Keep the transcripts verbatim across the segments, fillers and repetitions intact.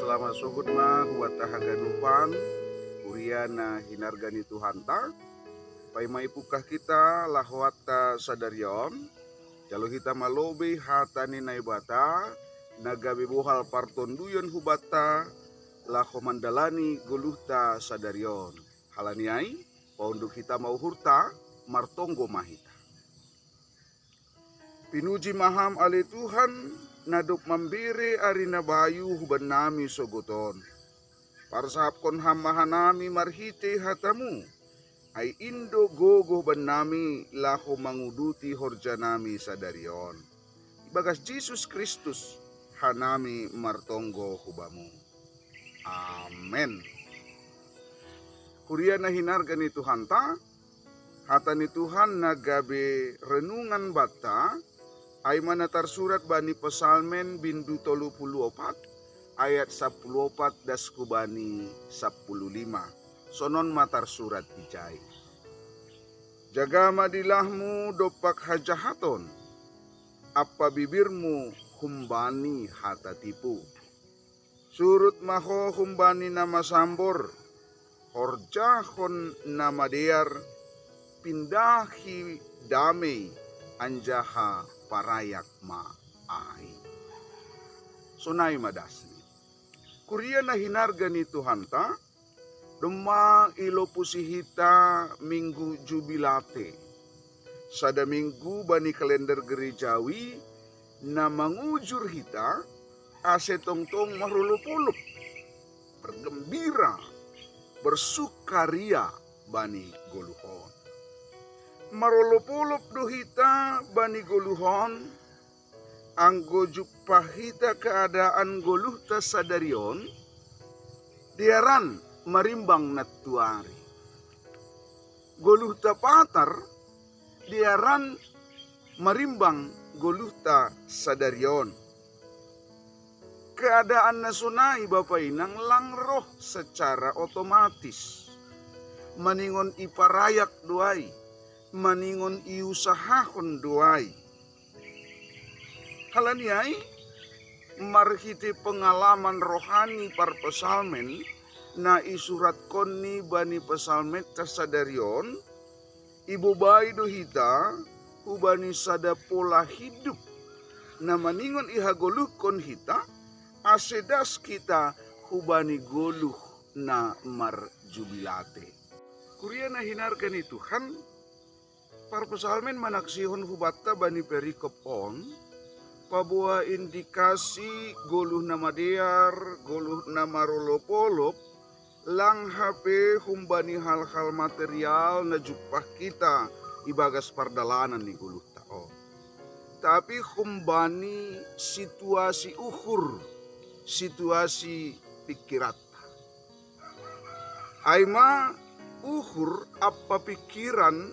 Salama suhut ma huata haganupan, kuria na hinarga ni Tuhanta. Paima ipungkah hita lahoanta sadari on, jalo hita malobei hata ni Naibata na gabe bohal partonduyon hubanta laho mandalani goluhta sadari on. Halani ai, paunduk hita ma uhurta, martonggo ma hita. Pinuji ma Ham ale Tuhan, na dob mambere ari na bayu hubannami sogot on. Parsahapkon Ham ma hanami marhitei hataMu, ai in do gogoh bannami laho manguduti horjanami sadari on. Ibagas Jesus Kristus hanami martonggo hu Bamu. Amen. Kuria na hinarga ni Tuhanta, hata ni Tuhan na gabe renungan banta, ai ma na tarsurat bani Psalmen bindu tolu pulu opat, ayat sapuluh opat das hu bani sapuluh lima. Sonon ma tarsurat ijai: Jaga ma dilahmu dompak hajahaton, ampa bibirmu humbani hata tipu. Surut ma ho humbani na masambor, horjahon na madear, pindahi damei anjaha parayak ma ai. Sonai ma dasni. Kuria na hinarga ni Tuhanta, domma ilopusi hita Minggu Jubilate, sada minggu bani kalender gerejawi na mangujur hita ase tongtong marolopolop, bergembira, bersukaria bani goluh on. Marolopolop do hita bani goluh on, anggo jumpah hita keadaan goluhta sadari on, dearan marimbang nantuari. Goluhta patar, dearan marimbang goluhta sadari on. Keadaan na sonai, Bapa Inang, lang roh secara otomatis. Maningon iparayak do ai, maningon iusahahon do ai. Halani ai, marhitei pengalaman rohani parpsalmen na isuratkonni bani psalmenta sadari on, ibobai do hita hubani sada pola hidup na maningon ihagoluhkon hita, ase das hita hubani goluh na marjubilate. Kuria na hinarga ni Tuhan, parpsalmen manaksihon hubanta bani perikop on, paboa indikasi goluh na madear, goluh na marolopolop, lang hape humbani hal-hal material na jumpah hita ibagas pardalanan ni goluhta on. Tapi humbani situasi uhur, situasi pingkiranta. Ai ma uhur ampa pingkiran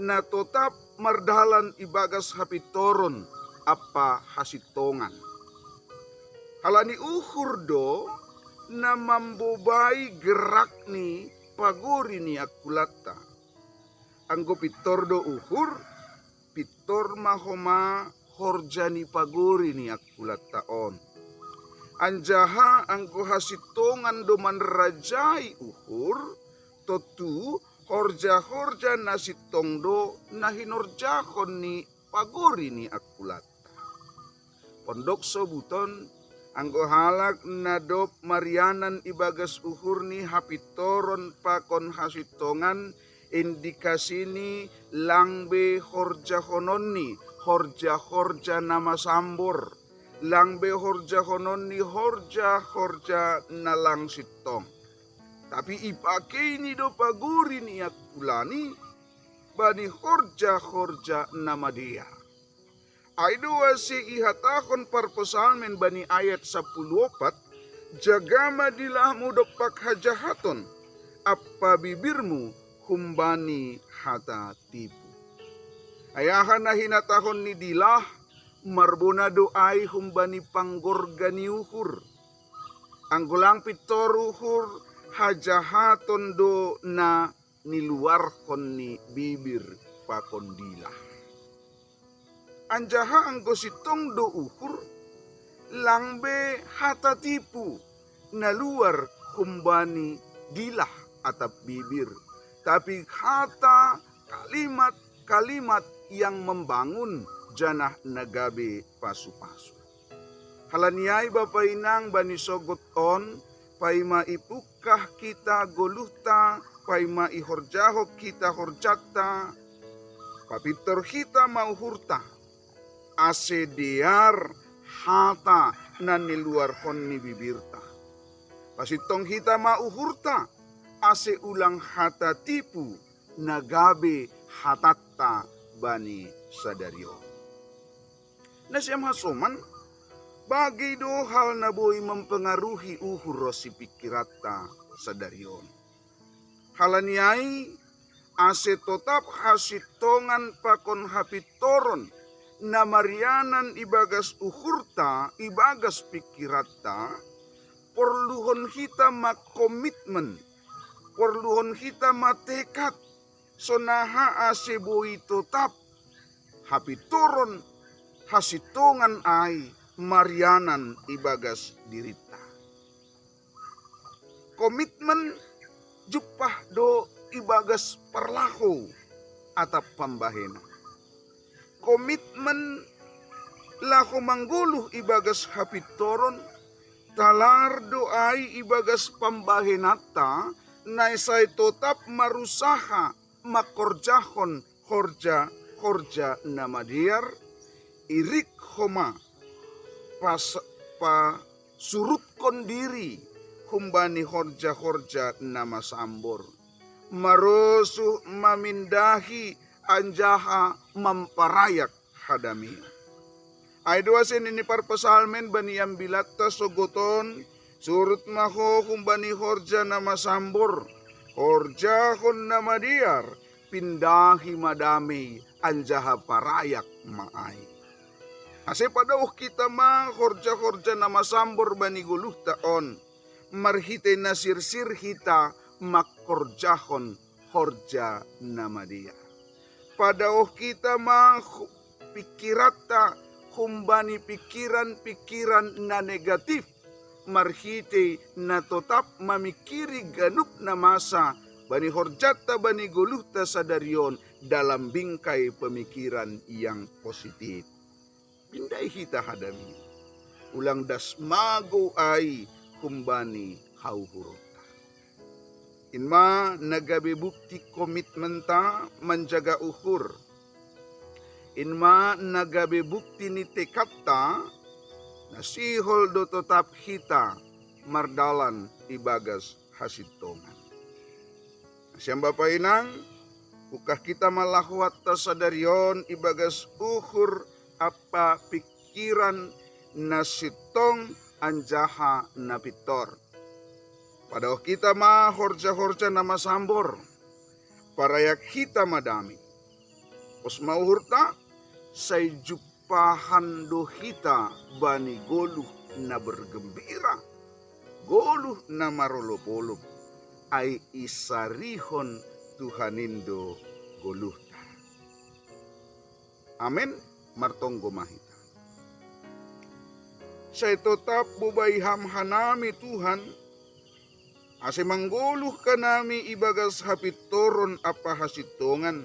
na totap mardalan ibagas hapintoron ampa hasintongan. Halani uhur do na mambobai gerak ni pagori ni angkulanta. Anggo pintor do uhur, pintor ma homa horja ni pagori ni angkulanta on. Anjaha anggo hasintongan do manrajai uhur, tontu horja-horja na sintong do na hinorjahon ni pagori ni angkulanta. Pondok sobuton, anggo halak na dob marianan ibagas uhurni hapintoron pakon hasintongan, indikasini lang be horjahononni horja-horja na masambor, lang be horjahononni horja-horja na lang sintong. Tapi ipakeini do pagori ni angkulani bani horja-horja na madear. Ai do ase ihatahon parpsalmen bani ayat sapuluh opat: Jaga ma dilahmu dompak hajahaton, ampa bibirmu humbani hata tipu. Ai aha na hinatahon ni dilah? Marbona do ai humbani panggorga ni uhur. Anggo lang pintor uhur, hajahaton do na niluarhon ni bibir pakon dilah. Anjaha anggo sintong do uhur, lang be hata tipu, na luar humbani dilah atap bibir, tapi hata kalimat-kalimat yang membangun janah na gabe pasu-pasu. Halani ai bapa inang bani sogot on, paima ipungkah hita goluhta, paima ihorjahon hita horjanta, papintor hita ma uhurta, ase dear hata na niluarhon ni bibirta. Pasintong hita ma uhurta, ase ulang hata tipu na gabe hatanta bani sadari on. Nasiam hasoman, bage do hal na boi mempengaruhi uhur ronsi pingkiranta sadari on. Halani ai, ase totap hasintongan pakon hapintoron na marianan ibagas uhurta, ibagas pingkiranta, porluhon hita ma komitmen, porluhon hita ma tekad, sonaha ase boi totap hapintoron, hasintongan ai marianan ibagas dirinta. Komitmen jumpah do ibagas parlahou atap pambahenan. Komitmen laho manggoluh ibagas hapintoron, talar do ai ibagas pambahenanta, na sai totap marusaha mangkorjahon horja-horja na madear, irik homa pas-, pasurutkon diri humbani horja-horja na masambor, marosuh mamindahi anjaha mamparayak hadamion. Ai do ase nini parpsalmen bani ambilatta sogot on, surut ma ho humbani horja na masambor, horjahon na madear, pindahi ma damei anjaha parayak ma ai. Ase padaoh hita ma horja-horja na masambor bani goluhta on, marhitei na sirsir hita mangkorjahon horja na madear. Padaoh hita ma hu-, pingkiranta humbani pingkiran-pingkiran na negatif, marhitei na totap mamingkiri ganup na masa bani horjanta bani goluhta sadari on dalam bingkai pemikiran yang positif. Pindai hita hadamion. Ulang das magou ai humbani hauhuronta. In ma na gabe bukti komitmenta manjaga uhur. In ma na gabe bukti ni tekadta, na sihol do totap hita mardalan ibagas hasintongan. Nasiam bapa inang, pungkah hita ma lahoanta sadari on ibagas uhur ampa pingkiran na sintong anjaha na pintor. Padaoh hita ma horja-horja na masambor, parayak hita ma damei. Pos ma uhurta, sai jumpahan do hita bani goluh na bergembira, goluh na marolop-olop, ai isarihon Tuhan in do goluhta. Amen. Martonggo ma hita. Sai totap bobai Ham hanami, Tuhan, ase manggoluh hanami ibagas hapintoron ampa hasintongan,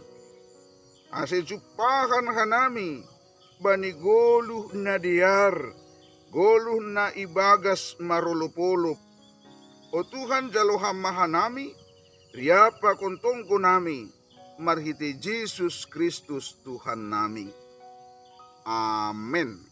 ase jumpahan hanami bani goluh na dear, goluh na ibagas marolop-olop. O Tuhan, jalo Ham ma hanami, riap pakon tonggo nami, marhitei Jesus Kristus Tuhan nami. Amen.